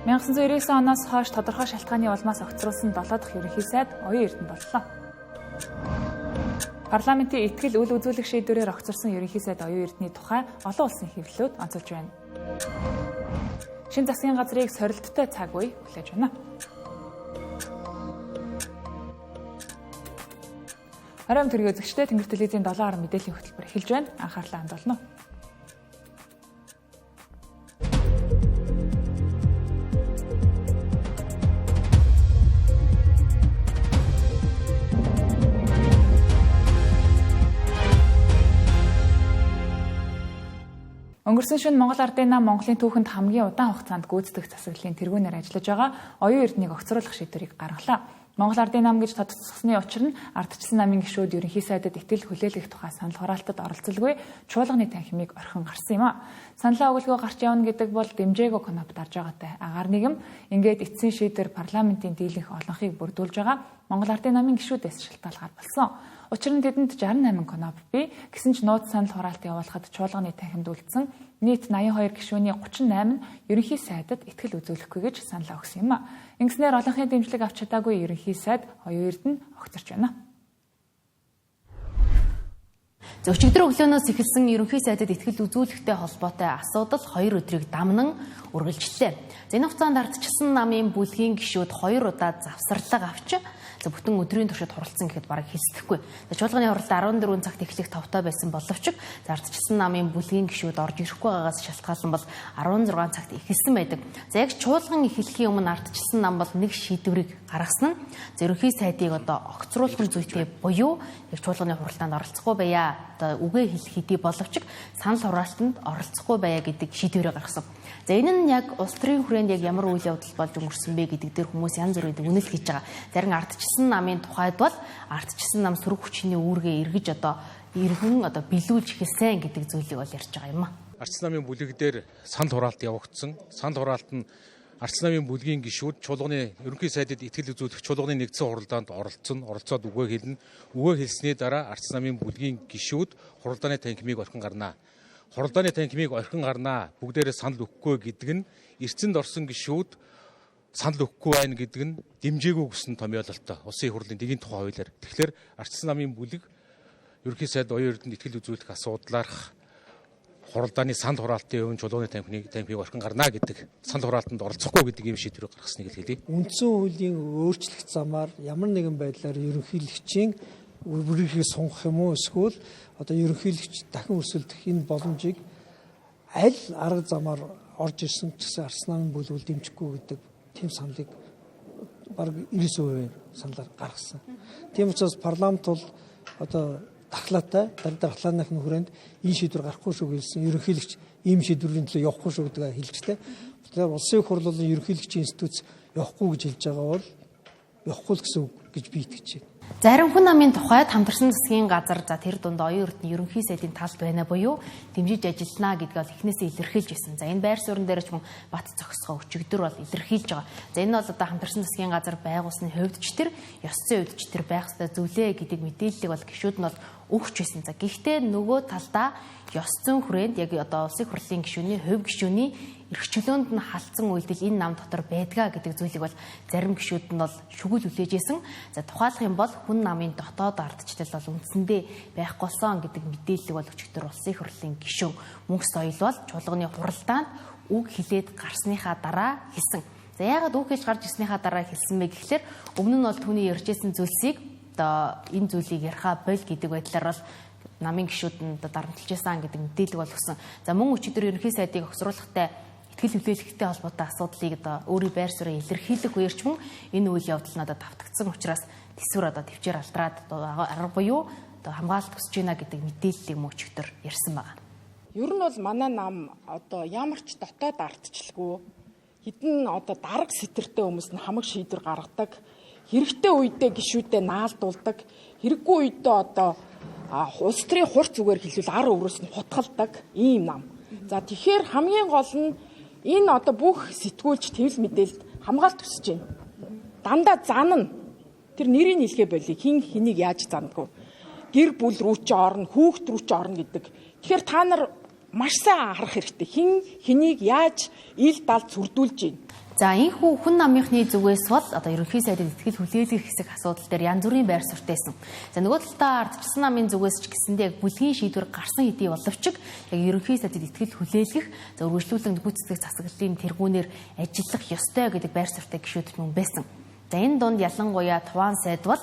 1999 оноос хойш тодорхой шалтгааны улмаас огцруулсан 7 дахь ерөнхий сайд Оюун Эрдэнэ боллоо. Парламентын итгэл үл үзүүлэх шийдвэрээр огцорсон ерөнхий сайд Оюун Эрдэнийн тухай олон улсын хэвлэлүүд онцолж байна. Шинэ засгийн газрыг сорилттой цаг үе хүлээж байна. Оройн төргийн үзэгчдээ Тэнгэр телевизийн 7 гаруй мэдээллийн хөтөлбөр эхэлж байна. Анхаарлаа хандуулна. Өнгөрсөн шөнө Монгол Ардын нам Монголын түүхэнд хамгийн удаан хугацаанд гүйцэтгэх засаглалын тэргүүнээр ажиллаж байгаа Оюун Эрдэнэийг огцруулах шийдвэрийг гаргалаа. Монгол Ардын нам гэж тодтогсны учир нь ардчилсан намын гишүүд ерөнхий сайдад итгэл хүлээлгэх тухай санал хураалтад оролцолгүй чуулганы танхимыг орхин гарсан юм а. Саналаа өгөлгөө гарч явна гэдэг бол дэмжээгөө кноп дарж байгаатай агаар нийгэм ингээд эцсийн шийдвэр парламентын дийлэнх олонхийг бүрдүүлж байгаа Монгол Ардын намын гишүүдээс шалтгаалгаар болсон. Учир нь тэдэнд 68 кноп бий. Гэсэн ч нууц санал хураалт явуулахад чуулганы танхимд үлдсэн нийт 82 гишүүний 38 нь ерөнхий сайдад итгэл үзүүлэхгүй гэж санал өгсөн юм а. Ингэснээр олонхын дэмжлэг авч чадаагүй ерөнхий сайд Оюун Эрдэнэ огцорч байна. За өчигдөр өглөөнөөс эхэлсэн ерөнхий сайдад итгэл үзүүлэхтэй холбоотой асуудал 2 өдрийг дамнан үргэлжлэлээ. За энэ хугацаанд ардчилсан намын бүлгийн гишүүд 2 удаа завсарлага авч за бүтэн өдрийн туршид хуралцсан гэхэд бараг хэлсдэхгүй. За чуулганы хуралд 14 цагт эхлэх товтой байсан боловч за ардчилсан намын бүлгийн гишүүд орж ирэхгүй байгаагаас шалтгаалan бол 16 цагт эхэлсэн байдаг. За яг чуулган эхлэхийн өмнө ардчилсан нам бол нэг шийдвэрийг гаргасан нь за ерөнхий сайдыг одоо огцруулах нь зүйтэй буюу яг чуулганы хуралдаанд оролцохгүй байя. Одоо үгээ хэлэх хэдий боловч санал хураалтанд оролцохгүй байя гэдэг шийдвэрийг гаргасан. За энэ нь яг улс төрийн хүрээнд яг ямар үйл явдал болж өнгөрсөн бэ гэдэг дээр хүмүүс янз бүрийн дүгнэлт хийж байгаа. Зарим ардчилсан намын тухайд бол ардчилсан нам сөрөг хүчний үүргээ эргэж одоо эргэн одоо билүүлж эхэлсэн гэдэг зүйлийг бол ярьж байгаа юм а. Ардчилсан намын бүлэг дээр санал хураалт явагдсан. Санал хураалт нь Ардчилсан намын бүлгийн гишүүд чуулганы ерөнхий сайдад итгэл үзүүлэх чуулганы нэгдсэн хуралдаанд оролцсон, оролцоод үгээ хэлнэ. Үгээ хэлсний дараа Ардчилсан намын бүлгийн гишүүд хуралдааны танхимыг орхин гарнаа. Хуралдааны танхимыг орхин гарнаа. Бүгдээрээ санал өгөхгүй гэдэг нь эрдэнд орсон гишүүд санал өгөхгүй байна гэдэг нь дэмжээгүй гэсэн томьёололтой. Улсын их хурлын дэгийн тухай хуулиар. Тэгэхээр Ардчилсан намын бүлэг ерөнхий сайд Оюун Эрдэнэ итгэл үзүүлэх асуудлаарх хуралдааны санал хураалтын өмнө чуулганы танхимыг орхин гарнаа гэдэг санал хураалтанд оролцохгүй гэдэг ийм шийдвэрийг гаргасныг хэлье. Үндсэн хуулийн өөрчлөлт замаар ямар нэгэн байдлаар ерөнхийлөгчийн бүрийнхийг сунгах юм уу эсвэл одоо ерөнхийлөгч дахин өрсөлдөх энэ боломжийг аль арга замаар орж ирсэн ч гэсэн Ардчилсан намын бүлэг дэмжихгүй гэдэг тийм саналыг бараг 99% саналаар гаргасан. Тийм учраас парламент бол одоо дархлаатай дархлааныхны хүрээнд энэ шийдвэр гарахгүй шүү гэсэн ерөнхийлөгч ийм шийдвэрийн төлөө явахгүй шүү гэдгээ хэлжтэй. Тэгэхээр улсын их хурл бол ерөнхийлөгчийн институт явахгүй гэж хэлж байгаа бол явахгүй л гэсэн үг гэж би итгэж байна. Зарим хүн намын тухайд хамтарсан засгийн газар за тэр дунд Оюун Эрдэнэ ерөнхий сайдын талд байна буюу дэмжиж ажиллана гэдгийг бол эхнээсээ илэрхийлж байсан. За энэ байр суурин дээр ч мөн бат зогсгоо өчигдөр бол илэрхийлж байгаа. За энэ бол одоо хамтарсан засгийн газар байгуулсны хувьд ч тэр ёс зүйн хувьд ч тэр байх ёстой зүйлээ гэдэг мэдээллийг бол гишүүд нь бол өгч байсан. За гэхдээ нөгөө талдаа ёс зүйн хүрээнд яг одоо улсын хурлын гишүүний хувь гишүүний эрх чөлөөнд нь халдсан үйлдэл энэ нам дотор байдгаа гэдэг зүйлийг бол зарим гишүүд нь бол шүгэл хүлээж исэн. За тухайлах юм бол хүн намын дотоод ардчилал бол үндсэндээ байхгүй болсон гэдэг мэдээллийг бол өчигдөр улсын их хурлын гишүүн Мөнх Соёл бол чуулганы хуралдаанд үг хэлээд гарсныхаа дараа хэлсэн. За яагаад үг хэлж гарч ирснийхаа дараа хэлсэн бэ гэхлээр өмнө нь бол түүний ярьжсэн зүйлсийг одоо энэ зүйлийг яриха боль гэдэг байдлаар бол намын гишүүд нь одоо дарамтлж байсан гэдэг мэдээлэл бол өгсөн. За мөн өчигдөр ерөнхий сайдыг огцруулахтай итгэл хүлээлгтэй холбоотой асуудлыг одоо өөрийн байр суурийг илэрхийлэх үеэр ч мөн энэ үйл явдал надад давтагдсан учраас төсвөр одоо төвчээр алдраад арга буюу одоо хамгаалалт өсөж байна гэдэг мэдээллийг мөн өчигдөр ярьсан байна. Ер нь бол манай нам одоо ямар ч дотоод ардчилгүй хэдэн одоо дарга сэтэртэй хүмүүс нь хамаг шийдвэр гаргадаг. Хэрэгтэй үедээ гишүүдээ наалдуулдаг. Хэрэггүй үедээ одоо улс төрийн хурц зүгээр хэлвэл ар өврөөс нь хутгалдаг ийм нам. За тэгэхээр хамгийн гол нь энэ одоо бүх сэтгүүлч твэл мэдээлэлд хамгаалт өсөж байна. Дандаа занна. Тэр нэрийг хэлхээ болий. Хин хэнийг яаж зандгүй. Гэр бүл рүү ч орно, хүүхд рүү ч орно гэдэг. Тэгэхээр та нар маш сайн анхаарах хэрэгтэй. Хин хэнийг яаж ил дал зүрдүүлж байна. За энэхүү хүн намынхны зүгээс бол одоо ерөнхий сайдад итгэл хүлээлгэх хэсэг асуудал дээр янз бүрийн байр суурьтайсан. За нөгөө талдаа ардчилсан намын зүгээс ч гэсэндээ яг бүлгийн шийдвэр гарсан хэдий боловч яг ерөнхий сайдад итгэл хүлээлгэх, за үргэлжлүүлэн гүйцэтгэх засаглалын тэргүүнээр ажиллах ёстой гэдэг байр суурьтай гишүүд мөн байсан. За энэ дунд ялангуяа Туваан сайд бол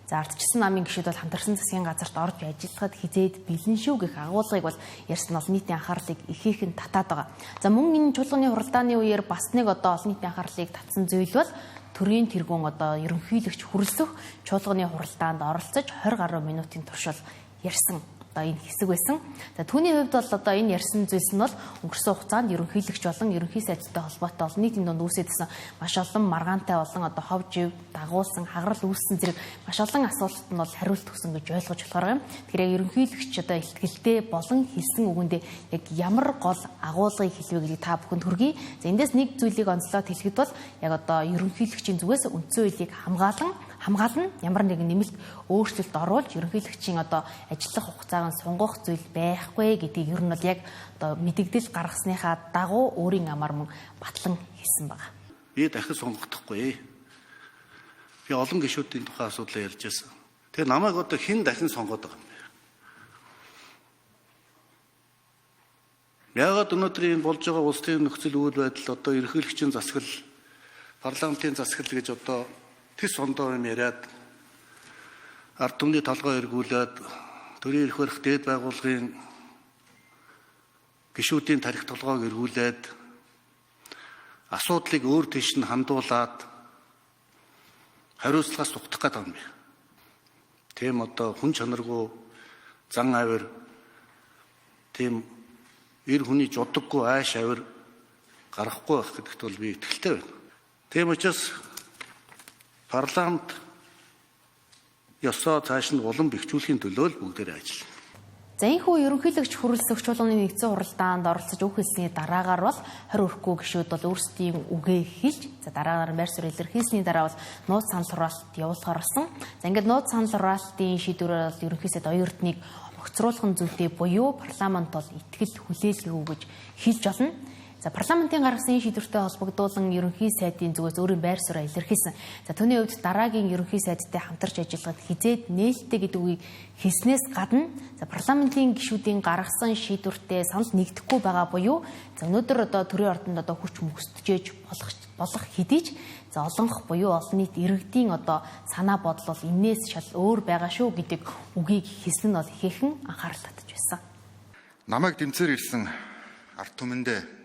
за ардчилсан намын гишүүд бол хамтарсан засгийн газарт орж ажиллахад хизээд бэлэн шүү гэх агуулгыг бол ярьсан олон нийтийн анхаарлыг ихээхэн татаад байгаа. За мөн энэ чуулганы хуралдааны үеэр бас нэг одоо олон нийтийн анхаарлыг татсан зүйл бол төрийн тэргүүн одоо ерөнхийлөгч хүрэлцэх чуулганы хуралдаанд оролцож 20 гаруй минутын турш бол ярьсан одоо энэ хэсэг байсан. За түүний хувьд бол одоо энэ ярьсан зүйлс нь бол өнгөрсөн хугацаанд ерөнхийлөгч болон ерөнхий сайдтай холбоотой олон нийтийн дунд үүсэдсэн маш олон маргаантай болон одоо хов жив дагуулсан хагарал үүссэн зэрэг маш олон асуултад нь бол хариулт өгсөн гэж ойлгож болохоор юм. Тэгэхээр яг ерөнхийлөгч одоо ихтгэлтэй болон хэлсэн үгэндээ яг ямар гол агуулгыг хэлвэ гэдгийг та бүхэнд хүргэе. За эндээс нэг зүйлийг онцлоод хэлэхэд бол яг одоо ерөнхийлөгчийн зүгээс үндсэн хуулийг хамгаална ямар нэгэн нэмэлт өөрчлөлт оруулж ерөнхийлөгчийн одоо ажиллах хугацааг нь сунгах зүйл байхгүй гэдгийг ер нь бол яг одоо мэдэгдэл гаргасныхаа дагуу өөрийн амар мөн батлан хэлсэн байна. Би дахин сунгахгүй. Би олон гишүүдийн тухай асуудлаа ярьж байсан. Тэгээ намайг одоо хэн дахин сонгоод байгаа юм бэ? Яагаад өнөөдрийн болж байгаа улсын нөхцөл үйл байдал одоо ерөнхийлөгчийн засаглал, парламентын засаглал гэж одоо тэс ондоо юм яриад ард түмний толгой эргүүлээд төрийн эрх барих дээд байгууллагын гишүүдийн тарих толгойг эргүүлээд асуудлыг өөр тийш нь хандуулад хариуцлагаас зугтах гэдэг юм бэ. Тийм одоо хүн чанаргүй зан авир, тийм эр хүний жудаггүй ааш авир гаргахгүй байх гэдэгт бол би итгэлтэй байна. Тийм учраас парламент ёсоо цааш нь улам бэхжүүлэхийн төлөө л бүгдээрээ ажиллана. За энэхүү ерөнхийлөгч хүрэлцэх чуулганы нэгдсэн хуралдаанд оролцож үг хэлсний дараагаар бол 20 өрхгүй гишүүд бол өөрсдийн үгээ хэлж за дараагаар байр суурь илэрхийлсний дараа бол нууц санал хураалт явуулахар болсон. За ингээд нууц санал хураалтын шийдвэрээр бол ерөнхий сайд оюун эрднийг огцруулах зүйлтэй буюу парламент бол итгэл хүлээлгээгүй гэж хэлж болно. За парламентын гаргасан энэ шийдвэртэй холбогдуулан ерөнхий сайдын зүгээс өөрийн байр сууриа илэрхийлсэн. За түүний хувьд дараагийн ерөнхий сайдтай хамтарч ажиллахад хизээд нээлттэй гэдэг үгийг хэлснээс гадна за парламентын гишүүдийн гаргасан шийдвэртэй санал нэгдэхгүй байгаа буюу за өнөөдөр одоо төрийн ордонд одоо хүч мөксдөжээж болох хэдий ч за олонх буюу олон нийт иргэдийн одоо санаа бодол бол энээс шал өөр байгаа шүү гэдэг үгийг хэлсэн нь бол ихээхэн анхаарал татж байсан. Намайг дэмцээр ирсэн ард түмэндээ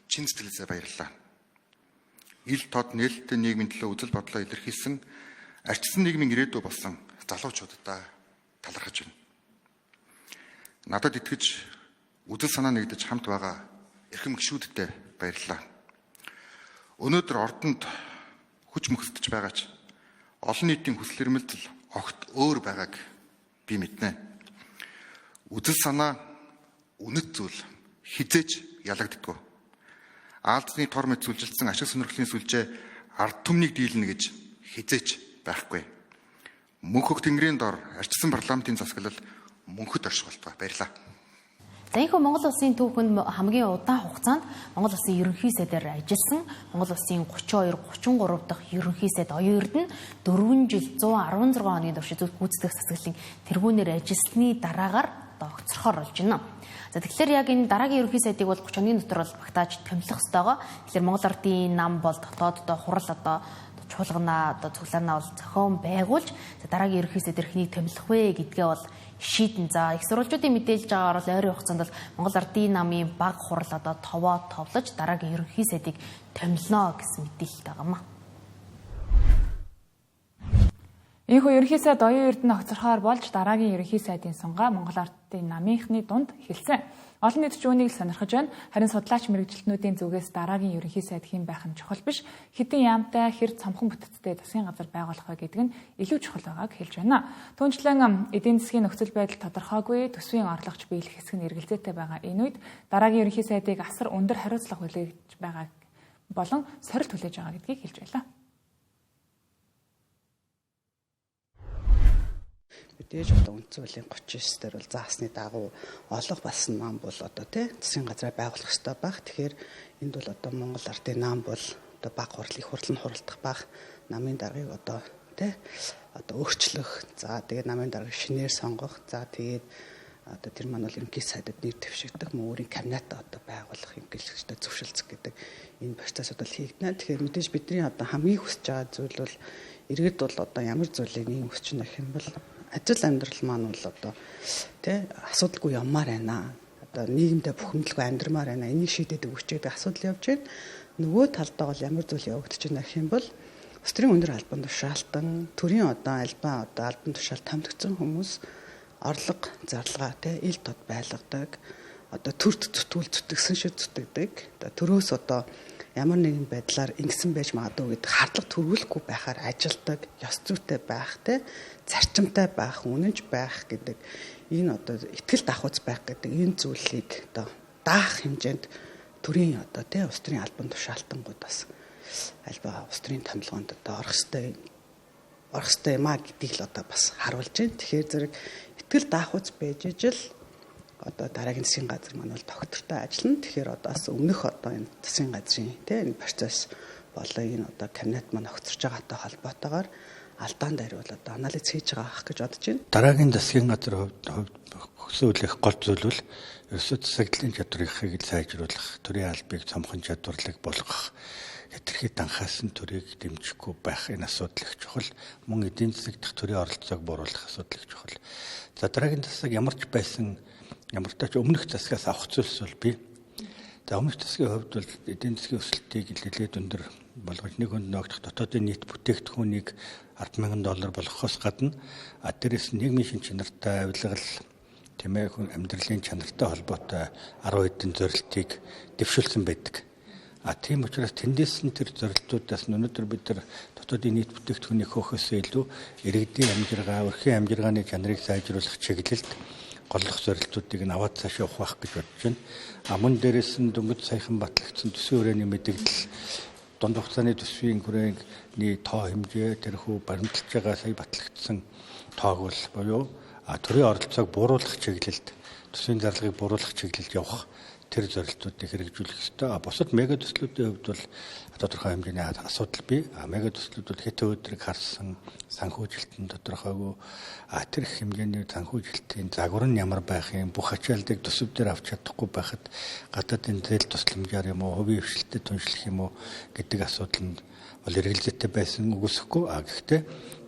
чин сэтгэлээсээ баярлалаа. Ил тод нээлттэй нийгмийн төлөө үзэл бодлоо илэрхийлсэн арчсан нийгмийн ирээдүй болсон залуучуудаа талархаж байна. Надад итгэж үзэл санаа нэгдэж хамт байгаа эрхэм гишүүддээ баярлалаа. Өнөөдөр ордонд хүч мөхсдөж байгаач олон нийтийн хүсэл эрмэлзэл огт өөр байгааг би мэднэ. Үзэл санаа үнэт зүйл хизээж ялагддаггүй. Аалзны тор мэт сүлжилсэн ашиг сонирхлын сүлжээ ард түмнийг дийлнэ гэж хизээч байхгүй. Мөнхөх тэнгэрийн дор арчсан парламентын засаглал мөнхөд орших болтугай. Баярлалаа. За энэхүү Монгол улсын түүхэнд хамгийн удаан хугацаанд Монгол улсын ерөнхий сайдаар ажилласан Монгол улсын 32, 33 дахь ерөнхий сайд оюун эрдэнэ 4 жил 116 хоногийн турш гүйцэтгэх засаглалын тэргүүнээр ажилласны дараагаар одоо огцорхоор болж байна. За тэгэхээр яг энэ дараагийн ерөнхий сайдыг бол 30 хоногийн дотор бол багтааж томилох ёстойгоо. Тэгэхээр Монгол Ардын нам бол дотооддоо хурал одоо чуулганаа одоо цуглаанаа бол зохион байгуулж за дараагийн ерөнхий сайд эрхнийг томилох вэ гэдгээ бол шийдэн. За их сурвалжуудын мэдээлж байгаагаар бол ойрын хугацаанд бол Монгол Ардын намын баг хурал одоо товоо товлож дараагийн ерөнхий сайдыг томилно гэсэн мэдээлэлтэй байгаа юм а. Ийхүү ерөнхий сайд оюун эрдэнэ огцорхоор болж дараагийн ерөнхий сайдын сунгаа Монгол Ардын намынхны дунд эхэлсэн. Олон нийт ч үүнийг л сонирхож байна. Харин судлаач мэргэжилтнүүдийн зүгээс дараагийн ерөнхий сайд хэн байх нь чухал биш. Хэдэн яамтай хэр цомхон бүтцтэй засгийн газар байгуулах вэ гэдэг нь илүү чухал байгааг хэлж байна. Түүнчлэн эдийн засгийн нөхцөл байдал тодорхойгүй, төсвийн орлогч биелэх хэсэг нь эргэлзээтэй байгаа энэ үед дараагийн ерөнхий сайдыг асар өндөр хариуцлага хүлээж байгаа болон сорилт хүлээж байгаа гэдгийг хэлж байлаа. Мэдээж одоо үндсэн хуулийн 39 дээр бол заасны дагуу олох болсон нам бол одоо тий засгийн газраа байгуулах ёстой баг. Тэгэхээр энд бол одоо Монгол Ардын нам бол Одоо баг хурал, их хурал нь хуралдах баг, намын даргаыг одоо тий одоо өөрчлөх, за тэгээд намын даргаыг шинээр сонгох, за тэгээд одоо тэр маань бол ерөнхий сайдад нэр дэвшигдэх, мөн өөрийн кабинет одоо байгуулах, ерөнхийлөгчтэй зөвшөлдсөх гэдэг энэ процессууд бол хийгдэнэ. Тэгэхээр мэдээж бидний одоо хамгийн хүсэж байгаа зүйл бол иргэд бол одоо ямар зүйлийг нийгэм хүсэж байна гэх юм бол ажил амьдрал маань бол одоо тий асуудалгүй явмаар байна. Одоо нийгэмдээ бухимдалгүй амьдрмаар байна. Энийг шийдээд өгөөч гэдэг асуудал явж байна. Нөгөө талдаа бол ямар зүйл явагдаж байна гэх юм бол улс төрийн өндөр албан тушаалтан, төрийн одоо албан одоо албан тушаал томилогдсон хүмүүс орлого, зарлага тий ил тод байлгадаг. Одоо төрд зүтгүүл зүтгэсэн шиг зүтгэдэг. Одоо төрөөс одоо ямар нэгэн байдлаар ингэсэн байж магадгүй гэдэг хардлага төрүүлэхгүй байхаар ажилдаг, ёс зүйтэй байх тий зарчимтай байх, үнэнч байх гэдэг энэ одоо итгэл давхуц байх гэдэг энэ зүйлийг одоо даах хэмжээнд төрийн одоо тий улс төрийн албан тушаалтангууд бас альва улс төрийн томилгоонд одоо орох ёстой юм а гэдгийг л одоо бас харуулж байна. Тэгэхээр зэрэг итгэл даахуц байж ижил одоо дараагийн засгийн газар маань бол доктортой ажиллана. Тэгэхээр одоо бас өмнөх одоо энэ засгийн газрын тий энэ процесс болон энэ одоо кабинет маань огцорч байгаатай холбоотойгоор алдаан дээр бол одоо анализ хийж байгаа ах гэж бодож байна. Дараагийн засгийн газар хувьд хөсөөлөх гол зүйл бол ерөөсөө засаглалын чадварыг сайжруулах, төрийн албыг цомхон чадварлаг болгох, хэтэрхий данхаасан төрийг дэмжихгүй байх энэ асуудал их чухал. Мөн эдийн засаг дахь төрийн оролцоог бууруулах асуудал их чухал. За дараагийн засаг ямар ч байсан ямар ч өмнөх засгаас авах зүйлс бол бий. За өмнөх засгийн хувьд бол эдийн засгийн өсөлтийг нэлээд өндөр болгож нэг хүнд ногдох дотоодын нийт бүтээгдэхүүнийг $10,000 болгохоос гадна а дээрээс нийгмийн шин чанартай авилгал тийм ээ хүн амьдралын чанартай холбоотой 10 хэдэн зорилтыг дэвшүүлсэн байдаг. А тийм учраас тэндээс нь тэр зорилтуудаас өнөөдөр бид нар дотоодын нийт бүтээгдэхүүнийг хөөхөөсөө илүү иргэдийн амжиргаа, өрхийн амжиргааны чанарыг сайжруулах чиглэлд голлох зорилтуудыг нь аваад цаашаа явах байх гэж бодож байна. А мөн дээрээс нь дөнгөж саяхан батлагдсан төсвийн хүрээний мэдээлэл дунд хугацааны төсвийн хүрээний тоо хэмжээ тэрхүү баримталж байгаа сая батлагдсан тоог бол буюу төрийн оролцоог бууруулах чиглэлд төсвийн зарлагыг бууруулах чиглэлд явах тэр зорилтуудыг хэрэгжүүлэх ёстой. А бусад мега төслүүдийн хувьд бол тодорхой хэмжээний асуудал бий. А мега төслүүд бол хэт өдрийг харсан санхүүжилт нь тодорхойгүй. А тэр их хэмжээний санхүүжилтийн загвар нь ямар байх юм, бүх ачааллыг төсөв дээр авч чадахгүй байхад гадаадын зээл тусламжаар юм уу, хувийн хвшилтэд түншлэх юм уу гэдэг асуудал нь бол эргэлзээтэй байсан үгүйсэхгүй. А гэхдээ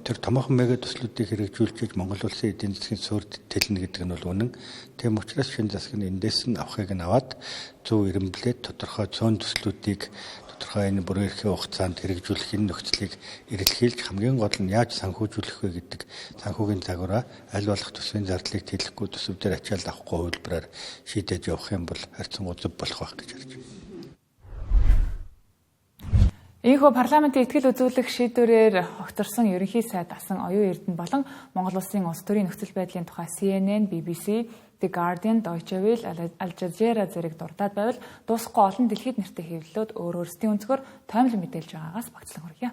тэр томоохон мега төслүүдийг хэрэгжүүлж Монгол улсын эдийн засгийн суурьд тэлнэ гэдэг нь бол үнэн. Тийм учраас шинэ засаг нь эндээс нь авахыг нь аваад зөв эрэмблээд тодорхой цөөн төслүүдийг тодорхой энэ бүрэн эрхийн хугацаанд хэрэгжүүлэх энэ нөхцөлийг эрэлхийлж хамгийн гол нь яаж санхүүжүүлэх вэ гэдэг санхүүгийн загвараа аль болох төсвийн зардлыг тэлэхгүй төсөв дээр ачаал авахгүй хувилбараар шийдэж явах юм бол харьцангуй зөв болох байх гэж харж байна. Ийхүү парламентын итгэл үзүүлэх шийдвэрээр огторсон ерөнхий сайд асан оюун эрдэнэ болон Монгол улсын улс төрийн нөхцөл байдлын тухай CNN, BBC, The Guardian, Deutsche Welle, Al Jazeera зэрэг дурдаад байвал дуусахгүй олон дэлхийд нэртэй хэвлэлүүд өөр өөрсдийн өнцгөр тоймлон мэдээлж байгаагаас багцлан хүргье.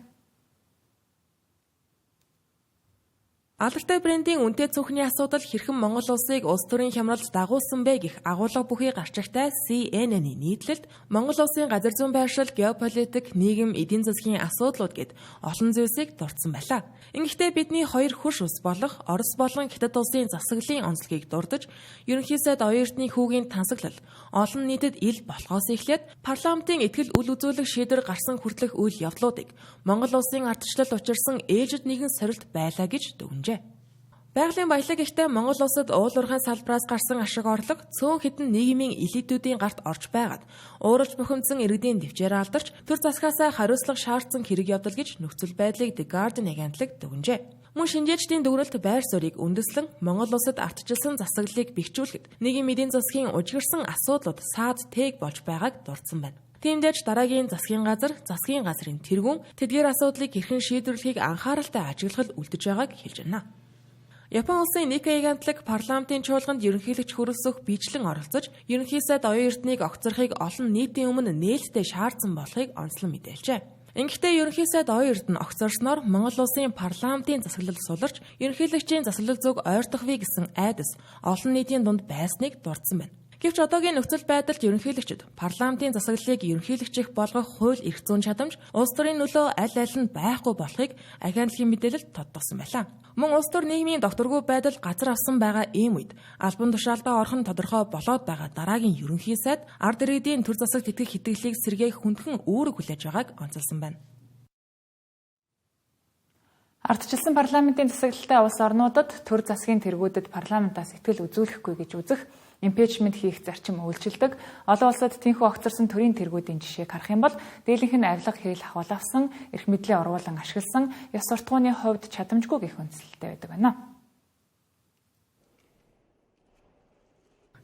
Алдартай брендийн үнэтэй цүнхний асуудал хэрхэн Монгол улсыг улс төрийн хямралд дагуулсан бэ гэх агуулга бүхий гарчигтай CNN-ийн нийтлэлд Монгол улсын газар зүйн байршил, геополитик, нийгэм, эдийн засгийн асуудлууд гэд олон зүйлсийг дурдсан байлаа. Ингэхдээ бидний хоёр хөрш улс болох Орос болон Хятад улсын засаглалын онцлогийг дурдж, ерөнхий сайд оюун эрдэнийн хүүгийн тансаглал олон нийтэд ил болохоос эхлээд парламентын итгэл үл үзүүлэх шийдвэр гарсан хүртэлх үйл явдлуудыг Монгол улсын ардчлал учирсан ээлжид нэгэн сорилт байлаа гэж дүгнжээ. Байгалийн баялаг ихтэй Монгол улсад уул уурхайн салбараас гарсан ашиг орлого цөөн хэдэн нийгмийн элитүүдийн гарт орж байгаад ууралж бухимдсан иргэдийн төвчээр алдарч төр засгаасаа хариуцлага шаардсан хэрэг явдал гэж нөхцөл байдлыг The Guardian агентлаг дүгнжээ. Мөн шинжээчдийн дүгнэлт байр суурийг үндэслэн Монгол улсад ардчилсан засаглалыг бэхжүүлэхэд нийгмийн эдийн засгийн ужигирсан асуудлууд саад тээг болж байгааг дурдсан байна. Тиймдээж дараагийн засгийн газар, засгийн газрын тэргүүн тэдгээр асуудлыг хэрхэн шийдвэрлэхийг анхааралтай ажиглах үлдэж байгааг хэлж байна. Япон улсын Никкей агентлаг парламентын чуулганд ерөнхийлөгч хөрөлсөх бичлэн оролцож, ерөнхий сайд оюун эрднийг огцорхыг олон нийтийн өмнө нээлттэй шаардсан болохыг онцлон мэдээлжээ. Ингэхдээ ерөнхий сайд оюун эрдэнэ огцорсноор Монгол улсын парламентын засаглал суларч, ерөнхийлөгчийн засаглал зүг ойртох вэ гэсэн айдас олон нийтийн дунд байсныг дурдсан байна. Гэвч одоогийн нөхцөл байдалд ерөнхийлөгчид парламентын засаглалыг ерөнхийлөгчийнх болгох хууль эрх зүйн чадамж улс төрийн нөлөө аль аль нь байхгүй болохыг ахиан дэлхийн мэдээлэлд тодтогсон байлаа. Мөн улс төр нийгмийн докторгүй байдал газар авсан байгаа ийм үед албан тушаалдаа орох нь тодорхой болоод байгаа дараагийн ерөнхий сайд ард иргэдийн төр засагт итгэх итгэлийг сэргээх хүндхэн үүрэг хүлээж байгааг онцолсон байна. Ардчилсан парламентын засаглалтай улс орнуудад төр засгийн тэргүүдэд парламентаас итгэл үзүүлэхгүй гэж үзэх импичмент хийх зарчим үйлчилдэг. Олон улсад тэнхүү огцорсон төрийн тэргүүдийн жишээг харах юм бол дийлэнх нь авилга хэрэл ахуул авсан, эрх мэдлээ оруулан ашигласан, ёс суртахууны хувьд чадамжгүй гэх үндсэлтэй байдаг байна.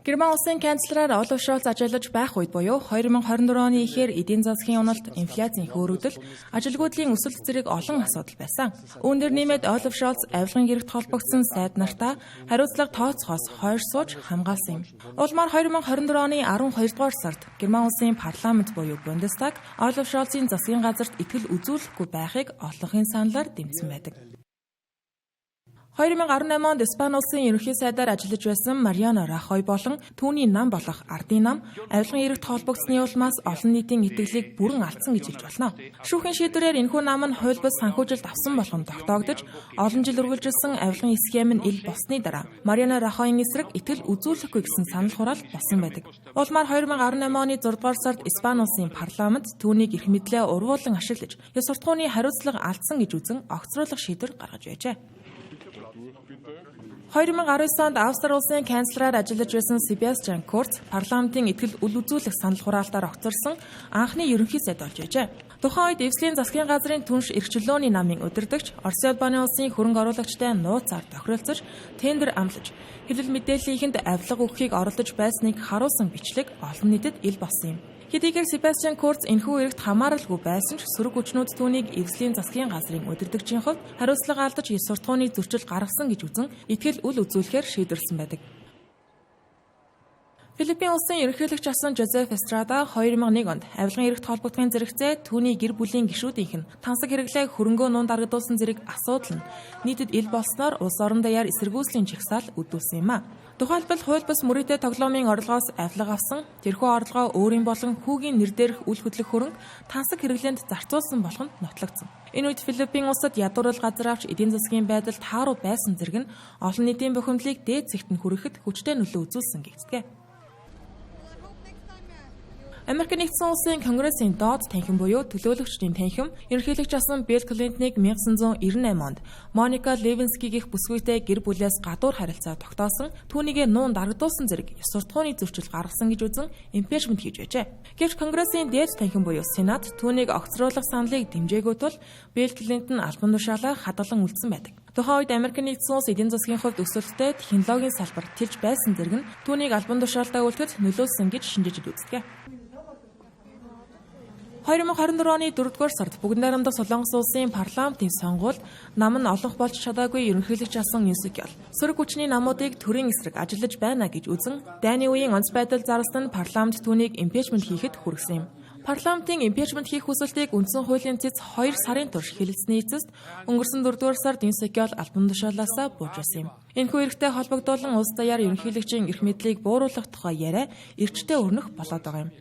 Герман улсын канцлераар Олаф Шолц ажиллаж байх үед буюу 2024 оны ихээр эдийн засгийн уналт, инфляцийн хөөрөгдөл, ажилгүйдлийн өсөлт зэрэг олон асуудал байсан. Үүн дээр нэмээд Олаф Шолц авилгын гэрэгт холбогдсон сайд нартаа хариуцлага тооцохоос хойш сууж хамгаалсан юм. Улмаар 2024 оны 12 дугаар сард Герман улсын парламент буюу Бундестаг Олаф Шолцын засгийн газарт итгэл үзүүлэхгүй байхыг олонхын саналаар дэмжсэн байдаг. 2018 онд Испани улсын ерөнхий сайдаар ажиллаж байсан Мариано Рахой болон түүний нам болох ардын нам авилгын эрэгт холбогдсны улмаас олон нийтийн итгэлийг бүрэн алдсан гэж хэлж болно. Шүүхийн шийдвэрээр энэхүү нам нь хууль бус санхүүжилт авсан болгон тогтоогдож, олон жил үргэлжилсэн авилгын схем нь ил болсны дараа Мариано Рахойн эсрэг итгэл үзүүлэхгүй гэсэн санал хураал болсон байдаг. Улмаар 2018 оны 6 дугаар сард Испани улсын парламент түүнийг эрх мэдлээ урвуулан ашиглаж, ёс суртахууны хариуцлага алдсан гэж үзэн огцруулах шийдвэр гаргаж байжээ. 2019 онд Австри улсын канцлераар ажиллаж байсан Себастьян Курц парламентын итгэл үл үзүүлэх санал хураалтаар огцорсон анхны ерөнхий сайд болж байжээ. Тухайн үед эвслийн засгийн газрын түнш эрх чөлөөний намын удирдагч Оросын албаны улсын хөрөнгө оруулагчтай нууцаар тохиролцож, тендер амлаж, хэвлэл мэдээллийнхэнд авилга өгөхийг оролдож байсныг харуулсан бичлэг олон нийтэд ил болсон юм. Хэдийгээр Себастьян Курц энэхүү эрэгт хамааралгүй байсан ч сөрөг хүчнүүд түүнийг эвслийн засгийн газрын удирдагчийн хувьд хариуцлага алдаж ёс суртахууны зөрчил гаргасан гэж үзэн итгэл үл үзүүлэхээр шийдвэрлсэн байдаг. Филиппин улсын ерөнхийлөгч асан Жозеф Эстрада 2001 онд авилгын эрэгт холбогдохын зэрэгцээ түүний гэр бүлийн гишүүдийнх нь тансаг хэрэглээг хөрөнгөө нуун дарагдуулсан зэрэг асуудал нь нийтэд ил болсноор улс орон даяар эсэргүүцлийн жагсаал үүдүүлсэн юм а. Тухайлбал хууль бус мөрийтэй тоглоомын орлогоос авилга авсан тэрхүү орлогоо өөрийн болон хүүгийн нэр дээрх үл хөдлөх хөрөнгө тансаг хэрэглээнд зарцуулсан болох нь нотлогдсон. Энэ үед Филиппин улсад ядуурл газар авч эдийн засгийн байдал тааруу байсан зэрэг нь олон нийтийн бухимдлыг дээд зэгт нь хүрэхэд хүчтэй нөлөө үзүүлсэн гэгддэг. Америк нэгдсэн улсын Конгрессийн доод танхим буюу төлөөлөгчдийн танхим ерөнхийлөгч асан Билл Клинтоныг 1998 онд Моника Левинскигийнх бүсгүйтэй гэр бүлээс гадуур харилцаа тогтоосон, түүнийгээ нуун дарагдуулсан зэрэг ёс суртахууны зөрчил гаргасан гэж үзэн импичмент хийж байжээ. Гэвч Конгрессийн дээд танхим буюу Сенат түүнийг огцруулах саналыг дэмжээгүй тул Билл Клинтон албан тушаалаа хадгалан үлдсэн байдаг. Тухайн үед Америк нэгдсэн улс эдийн засгийн хувьд өсөлттэй технологийн салбар тэлж байсан зэрэг нь түүнийг албан тушаалдаа үлдэхэд нөлөөлсөн гэж шинжиж үздэг. 2024 оны 4-р сард Бүгд найрамдах Солонгос улсын парламентын сонгуульд нам нь олонх болж чадаагүй ерөнхийлөгч асан Юн Сок Ёл сөрөг хүчний намуудыг төрийн эсрэг ажиллаж байна гэж үзэн дайны үеийн онц байдал зарласан нь парламент түүнийг импичмент хийхэд хүргэсэн юм. Парламентын импичмент хийх хүсэлтийг үндсэн хуулийн цэц 2 сарын турш хэлэлцсэний эцэст өнгөрсөн 4-р сард Юн Сок Ёл албан тушаалаасаа бууж байсан юм. Энэхүү эрхтэй холбогдуулан улс даяар ерөнхийлөгчийн эрх мэдлийг бууруулах тухай яриа эрчтэй өрнөх болоод байгаа юм.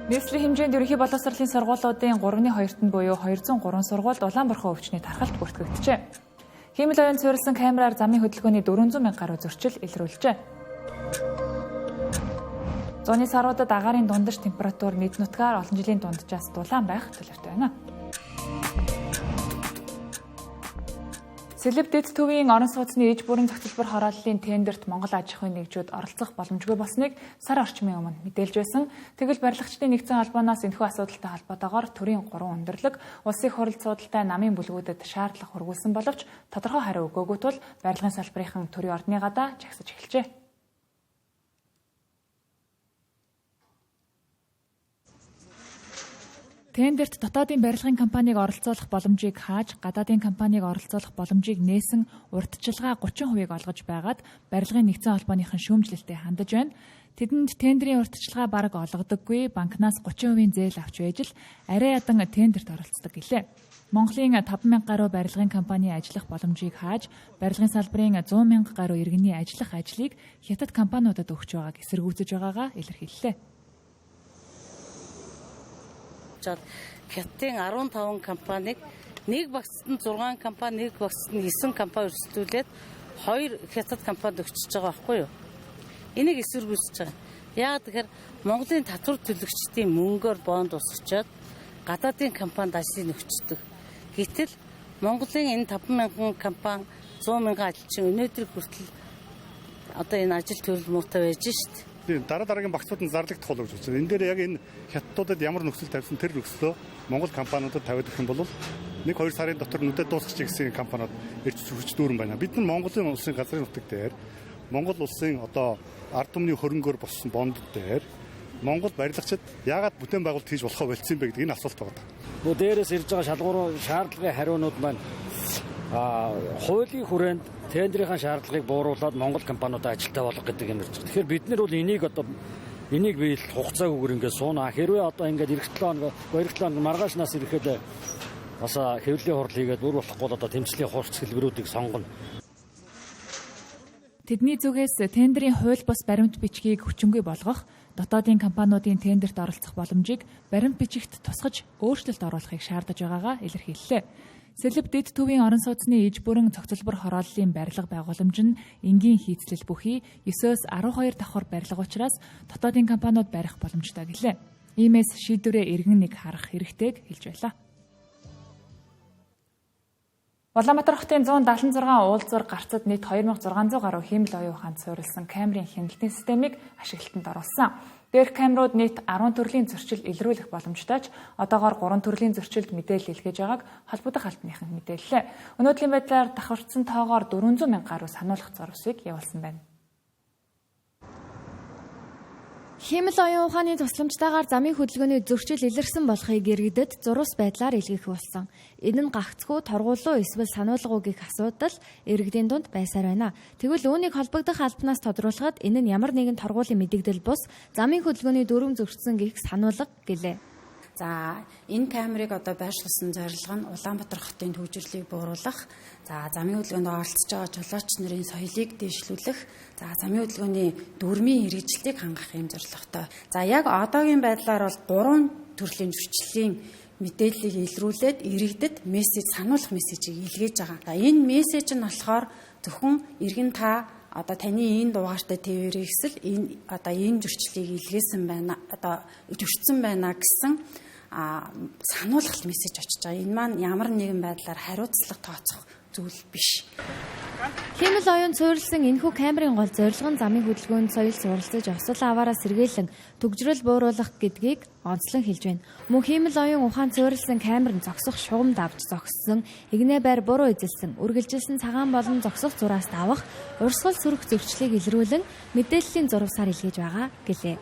Нийслэлийн хэмжээнд ерөнхий боловсролын сургуулиудын 3-2-т нь буюу 203 сургуульд улаан борхон өвчний тархалт бүртгэгджээ. Хиймэл оюун суурилсан камераар замын хөдөлгөөний 400 мянга гаруй зөрчил илрүүлжээ. Зуны саруудад агаарын дундаж температур нийт нутгаар олон жилийн дунджаас дулаан байх төлөвтэй байна. Сэлэв дэд төвийн орон сууцны иж бүрэн зохицолбор хорооллын тендерт Монгол аж ахуйн нэгжүүд оролцох боломжгүй болсныг сар орчмын өмнө мэдээлж байсан. Тэгвэл барилгачдын нэгдсэн холбооноос энэхүү асуудалтай холбоотойгоор төрийн 3 өндөрлөг улсын их хурал суудалтай намын бүлгүүдэд шаардлага хүргүүлсэн боловч тодорхой хариу өгөөгүй тул барилгын салбарын төрийн ордны гадаа жагсаж эхэлжээ. Тендерт дотоодын барилгын компанийг оролцуулах боломжийг хааж, гадаадын компанийг оролцуулах боломжийг нээсэн урьдчилгаа 30%-ийг олгож байгаад барилгын нэгдсэн холбооныхон шүүмжлэлтэй хандаж байна. Тэдэнд тендерийн урьдчилгаа бараг олгодоггүй, банкнаас 30%-ийн зээл авч байж л арай ядан тендерт оролцдог гэлээ. Монголын 5,000 гаруй барилгын компани ажиллах боломжийг хааж, барилгын салбарын 100,000 гаруй иргэний ажиллах ажлыг хятад компаниудад өгч байгааг эсэргүүцэж байгаагаа илэрхийллээ. Хятадын 15 компаниг нэг багцад нь 6 компани, нэг багцад нь 9 компани өрсөлдүүлээд 2 хятад компанид өгчөж байгаа байхгүй юу? Энийг эсэргүүцэж байгаа. Яагаад гэхээр Монголын татвар төлөгчдийн мөнгөөр бонд усгчоод гадаадын компанид ажлыг өгчдөг. Гэтэл Монголын энэ 5,000 компани 100,000 ажилчин өнөөдөр хүртэл одоо энэ ажил төрөл муутай байж шít. Тийм, дараа дараагийн багцууд нь зарлагдах болов гэж байна. Энэ дээр яг энэ хятадуудад ямар нөхцөл тавьсан тэр нөхцлөө Монгол компаниудад тавиад өгөх юм бол 1-2 сарын дотор нүдэ дуусгачих гэсэн компаниуд ирж хүч дүүрэн байна. Бид нар Монголын улсын газрын нутаг дээр Монгол улсын одоо ард түмний хөрөнгөөр боссон бонд дээр Монгол барилгачид яагаад бүтээн байгуулалт хийж болохоо болцсон бэ гэдэг энэ асуулт байна. Нөгөө дээрээс ирж байгаа шалгуур шаардлагын хариунууд маань хуулийн хүрээнд тендерийн шаардлагыг бууруулад Монгол компаниудаа ажилтаа болгох гэдэг юм ирж байгаа. Тэгэхээр бид нар бол энийг одоо энийг биелэл хугацаагүйгээр ингээд сууна. Хэрвээ одоо ингээд эх 7 хоног, эх 7 хоног маргааш нас ирэхэд бас хэвлэлийн хурал хийгээд бүр болохгүй бол одоо тэмцлийн хурц хэлбэрүүдийг сонгоно. Тэдний зүгээс тендерийн хууль бус баримт бичгийг хүчингүй болгох, дотоодын компаниудын тендерт оролцох боломжийг баримт бичигт тусгаж өөрчлөлт оруулахыг шаардаж байгаагаа илэрхийллээ. Сэлб дэд төвийн орон сууцны иж бүрэн цогцолбор хорооллын барилга байгууламж нь энгийн хийцлэл бүхий 9-өөс 12 давхар барилга учраас дотоодын компаниуд барих боломжтой гэлээ. Иймээс шийдвэрээ эргэн нэг харах хэрэгтэйг хэлж байлаа. Улаанбаатар хотын 176 уулзуур гарцад нийт 2600 гаруй хиймэл оюун ухаанд суурилсан камерын хяналтын системийг ашиглалтанд оруулсан. Дээрх камерууд нийт 10 төрлийн зөрчил илрүүлэх боломжтой ч одоогоор 3 төрлийн зөрчилд мэдээлэл илгээж байгааг холбогдох албаныхан мэдээллээ. Өнөөдрийн байдлаар давхарцсан тоогоор 400,000 гаруй сануулах зурвасыг явуулсан байна. Хиймэл оюун ухааны тусламжтайгаар замын хөдөлгөөний зөрчил илэрсэн болохыг иргэдэд зурвас байдлаар илгээх болсон. Энэ нь гагцхүү, торгуулуу эсвэл сануулга уу гэх асуудал иргэдийн дунд байсаар байна. Тэгвэл үүнийг холбогдох албанаас тодруулахад энэ нь ямар нэгэн торгуулийн мэдэгдэл бус замын хөдөлгөөний дүрм зөрчсөн гэх сануулга гэлээ. За энэ камерыг одоо байршуулсан зорилго нь Улаанбаатар хотын төвжирлийг бууруулах, за замын хөдөлгөөнд оролцож байгаа жолооч нарын соёлыг дэвшлүүлэх, за замын хөдөлгөөний дүрмийн хэрэгжилтийг хангах юм зорилготой. За яг одоогийн байдлаар бол 3 төрлийн зөрчлийн мэдээллийг илрүүлээд иргэдэд мессеж сануулах мессежийг илгээж байгаа. За энэ мессеж нь болохоор зөвхөн иргэн та одоо таны энэ дугаартай ТV-ээр ихсэл энэ одоо энэ зөрчлийг илгээсэн байна, одоо зөрчсөн байна гэсэн сануулах мессеж очиж байгаа. Энэ маань ямар нэгэн байдлаар хариуцлага тооцох зүйл биш. Хиймэл оюун суурилсан энэхүү камерын гол зорилго нь замын хөдөлгөөнд соёл суралцаж осол аваараа сэргийлэн түгжрэл бууруулах гэдгийг онцлон хэлж байна. Мөн хиймэл оюун ухаан суурилсан камер нь зогсох шугам давж зогссон, эгнээ байр буруу эзэлсэн, үргэлжилсэн цагаан болон зогсох зураас давах, урсгал сөрөх зөрчлийг илрүүлэн мэдээллийн зурвасаар илгээж байгаа гэлээ.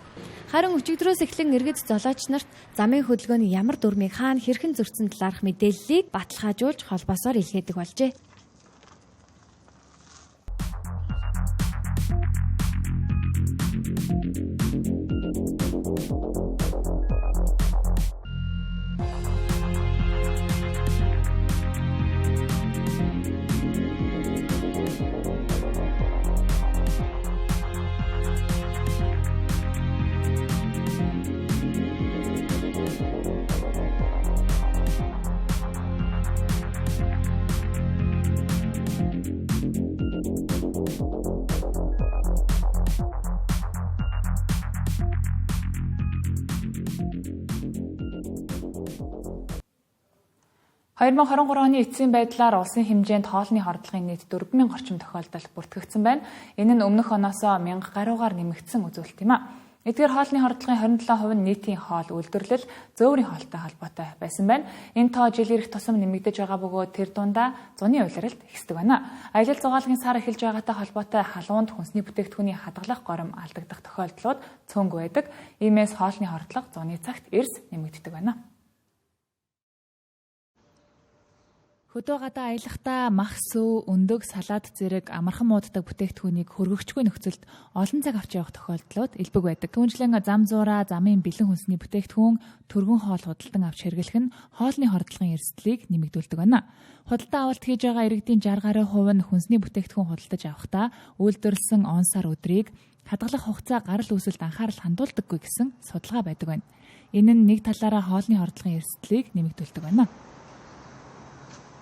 Харин өчигдрөөс эхлэн иргэд золооч нарт замын хөдөлгөөний ямар дүрмийг хаана хэрхэн зөрчсөн талаарх мэдээллийг баталгаажуулж холбоосоор илгээдэг болжээ. 2023 оны эцсийн байдлаар улсын хэмжээнд хоолны хордлогын нийт 4000 орчим тохиолдол бүртгэгдсэн байна. Энэ нь өмнөх оноосоо 1000 гаруйгаар нэмэгдсэн үзүүлэлт юм а. Эдгээр хоолны хордлогын 27% нь нийтийн хоол үйлдвэрлэл, зөөврийн хоолтой холбоотой байсан байна. Энэ тоо жил ирэх тусам нэмэгдэж байгаа бөгөөд тэр дундаа зуны улиралд ихсдэг байна. Аялал зугаалгын сар эхэлж байгаатай холбоотой халуунд хүнсний бүтээгдэхүүний хадгалах горим алдагдах тохиолдлууд цөөнгүй байдаг. Иймээс хоолны хордлого зуны цагт эрс нэмэгддэг байна. Хөдөө гадаа аялахдаа мах сүү, өндөг, салаад зэрэг амархан мууддаг бүтээгдэхүүнийг хөргөгчгүй нөхцөлд олон цаг авч явах тохиолдлууд элбэг байдаг. Түүнчлэн зам зуураа, замын бэлэн хүнсний бүтээгдэхүүн, түргэн хоол худалдан авч хэрэглэх нь хоолны хордлогын эрсдлийг нэмэгдүүлдэг байна. Худалдан авалт хийж байгаа иргэдийн 60 гаруй хувь нь хүнсний бүтээгдэхүүн худалдаж авахдаа үйлдвэрлэсэн он сар өдрийг хадгалах хугацаа гарал үүсэлд анхаарал хандуулдаггүй гэсэн судалгаа байдаг байна. Энэ нь нэг талаараа хоолны хордлогын эрсдлийг нэмэгдүүлдэг байна.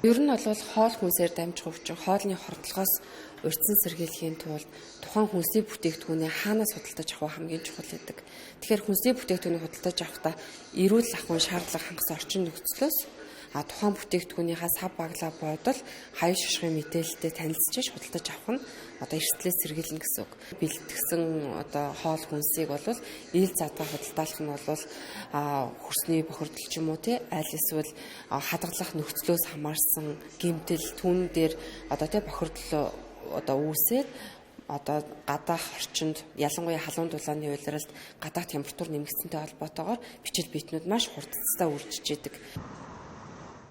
Ер нь бол хоол хүнсээр дамжих өвчин хоолны хордлогоос урьдчилан сэргийлэхийн тулд тухайн хүнсний бүтээгдэхүүнээ хаанаас худалдаж авах хамгийн чухал байдаг. Тэгэхээр хүнсний бүтээгдэхүүнийг худалдаж авахдаа эрүүл ахуйн шаардлага хангасан орчин нөхцлөөс тухайн бүтээгдэхүүнийхаа сав баглаа бодол хаяа шашгын мэдээлэлтэй танилцж худалдаж авах нь одоо эрсдлээс сэргийлнэ гэсэн үг. Бэлтгэсэн одоо хоол хүнсийг бол ил задгаа худалдаалах нь бол хөрсний бохирдол ч юм уу тий аль эсвэл хадгалах нөхцлөөс хамаарсан гэмтэл түүн дээр одоо тий бохирдол одоо үүсээд одоо гадаах орчинд ялангуяа халуун дулааны улиралд гадаах температур нэмэгдсэнтэй холбоотойгоор бичил биетнүүд маш хурдцтай үржиж идэг.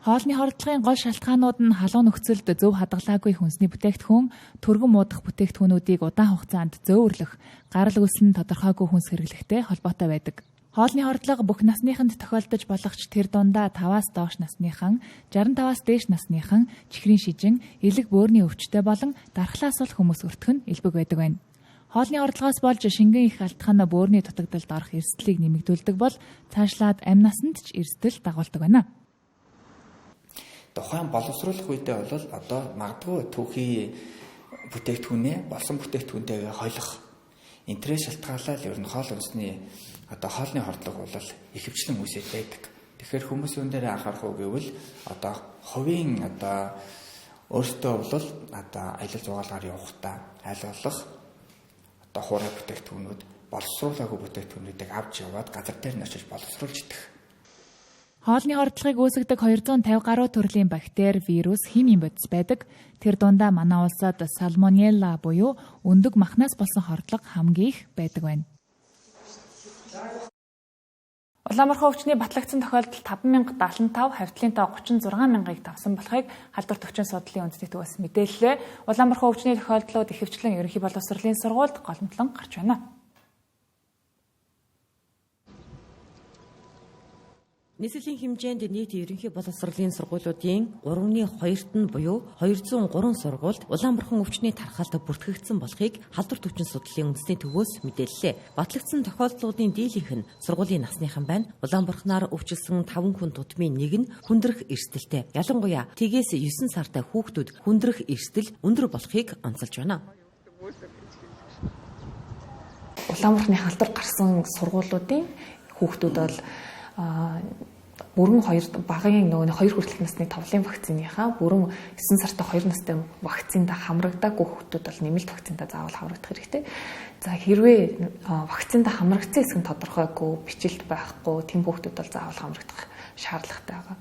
Хоолны хордлогын гол шалтгаанууд нь халуун нөхцөлд зөв хадгалаагүй хүнсний бүтээгдэхүүн, түргэн муудах бүтээгдэхүүнүүдийг удаан хугацаанд зөөвөрлөх, гарал үүсэл нь тодорхойгүй хүнс хэрэглэхтэй холбоотой байдаг. Хоолны хордлого бүх насныханд тохиолдож болох ч тэр дундаа 5-аас доош насныхан, 65-аас дээш насныхан, чихрийн шижин, элэг бөөрийн өвчтэй болон дархлаас бол хүмүүс өртөх нь элбэг байдаг байна. Хоолны хордлогоос болж шингэн их алдах нь бөөрийн дутагдалд орох эрсдлийг нэмэгдүүлдэг бол цаашлаад амь насанд ч эрсдэл дагуулдаг байна. Тухайн боловсруулах үедээ бол одоо магадгүй түүхий бүтээгдэхүүнээ болсон бүтээгдэхүүнтэйгээ холих энтрээс шалтгаалаад ер нь хоол хүнсний одоо хоолны хордлого бол ихэвчлэн үүсэж байдаг. Тэгэхээр хүмүүс үүн дээр анхаарах уу гэвэл одоо хувийн одоо өөртөө бол одоо аялал зугаалгаар явахдаа аль болох одоо хуурай бүтээгдэхүүнүүд боловсруулаагүй бүтээгдэхүүнүүдийг авч яваад газар дээр нь очиж боловсруулж идэх. Хоолны хордлогыг үүсгэдэг 250 гаруй төрлийн бактери, вирус, химийн бодис байдаг. Тэр дундаа манай улсад сальмонелла буюу өндөг махнаас болсон хордлого хамгийн их байдаг байна. Улаанбархан өвчний батлагдсан тохиолдол 5075, хавьтлын тоо 36 мянгаыг давсан болохыг халдвар төвчин судлалын үндэсний төвөөс мэдээллээ. Улаанбархан өвчний тохиолдлууд ихэвчлэн ерөнхий боловсролын сургуульд голомтлон гарч байна. Нийслэлийн хэмжээнд нийт ерөнхий боловсролын сургуулиудын 3.2-т нь буюу 203 сургуульд Улаанбархан өвчний тархалт бүртгэгдсэн болохыг халдвар төвчин судлалын үндэсний төвөөс мэдээллээ. Батлагдсан тохиолдлуудын дийлэнх нь сургуулийн насныхан байна. Улаанбарханаар өвчлсөн 5 хүн тутмын нэг нь хүндрэх эрсдэлтэй. Ялангуяа тэгээс 9 сартай хүүхдүүд хүндрэх эрсдэл өндөр болохыг онцолж байна. Улаанбархны халдвар гарсан сургуулиудын хүүхдүүд бол бүрэн хоёр багын нөгөө хоёр хүртэлх насны товлын вакциныхаа бүрэн 9 сартай 2 настай вакцинд хамрагдаагүй хүүхдүүд бол нэмэлт вакцинда заавал хамрагдах хэрэгтэй. За хэрвээ вакцинд хамрагдсан хэсэг нь тодорхойгүй, бичлэлт байхгүй, тийм хүүхдүүд бол заавал хамрагдах шаардлагатай байгаа.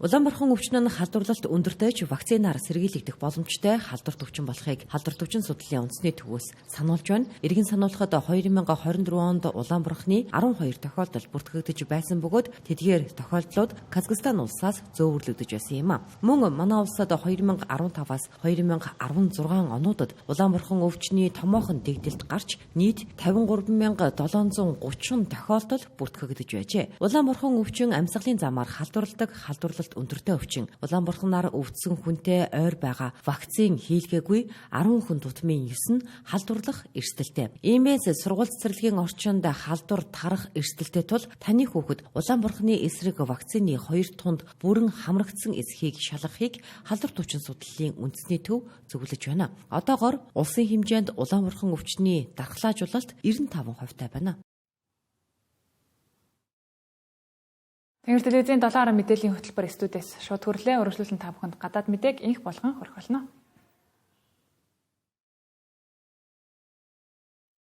Улаанбархан өвчин нь халдварлалт өндөртэй ч вакцинаар сэргийлэгдэх боломжтой халдварт өвчин болохыг халдварт өвчин судлалын үндэсний төвөөс сануулж байна. Иргэн сануулхад 2024 онд Улаанбархны 12 тохиолдол бүртгэгдэж байсан бөгөөд тэдгээр тохиолдлууд Казахстан улсаас зөөвөрлөгдөж байсан юм а. Мөн манай улсад 2015-аас 2016 онуудад Улаанбархан өвчний томоохон дэгдэлт гарч нийт 53,730 тохиолдол бүртгэгдэж байжээ. Улаанбархан өвчин амьсгалын замаар халдварладаг халдварлалт өндөртэй өвчин. Улаанбарханаар өвдсөн хүнтэй ойр байгаа вакцин хийлгээгүй 10 хүн тутмын 9 нь халдварлах эрсдэлтэй. Иймээс сургууль цэцэрлэгийн орчинд халдвар тарах эрсдэлтэй тул таны хүүхэд Улаанбархны эсрэг вакцины 2 тунд бүрэн хамрагдсан эсхийг шалгахыг халдвар төвчин судлалын үндэсний төв зөвлөж байна. Одоогор улсын хэмжээнд Улаанбархан өвчний дархлаажуулалт 95% таа байна. Тэнгэр телевизийн 7 гаруй мэдээллийн хөтөлбөр студиэс шууд хүрлээ. Өргөжлүүлэн та бүхэнд гадаад мэдээг инх болгон хүргэх болно.